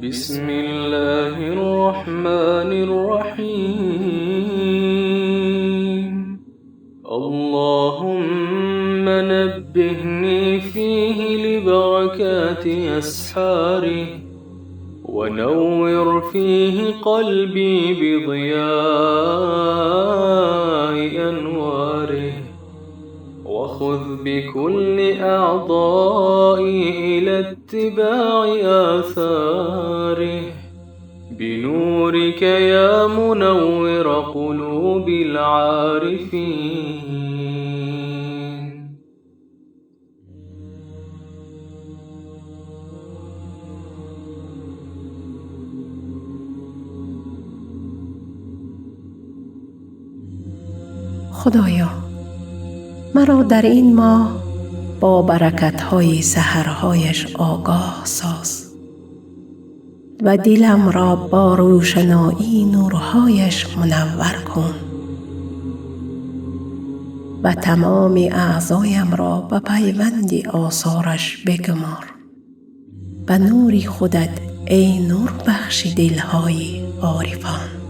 بسم الله الرحمن الرحيم. اللهم نبهني فيه لبركات أسحاره، ونور فيه قلبي بضياء أنواره، وخذ بكل أعضائي إلى اتباع آثاره، بنورك يا منور قلوب العارفين. خدایا، مرا در این ماه با برکت‌های سحرهایش آگاه ساز و دلم را با روشنایی نورهایش منور کن و تمام اعضایم را به پیوند آثارش بگمار. به نور خودت ای نور بخش دلهای عارفان.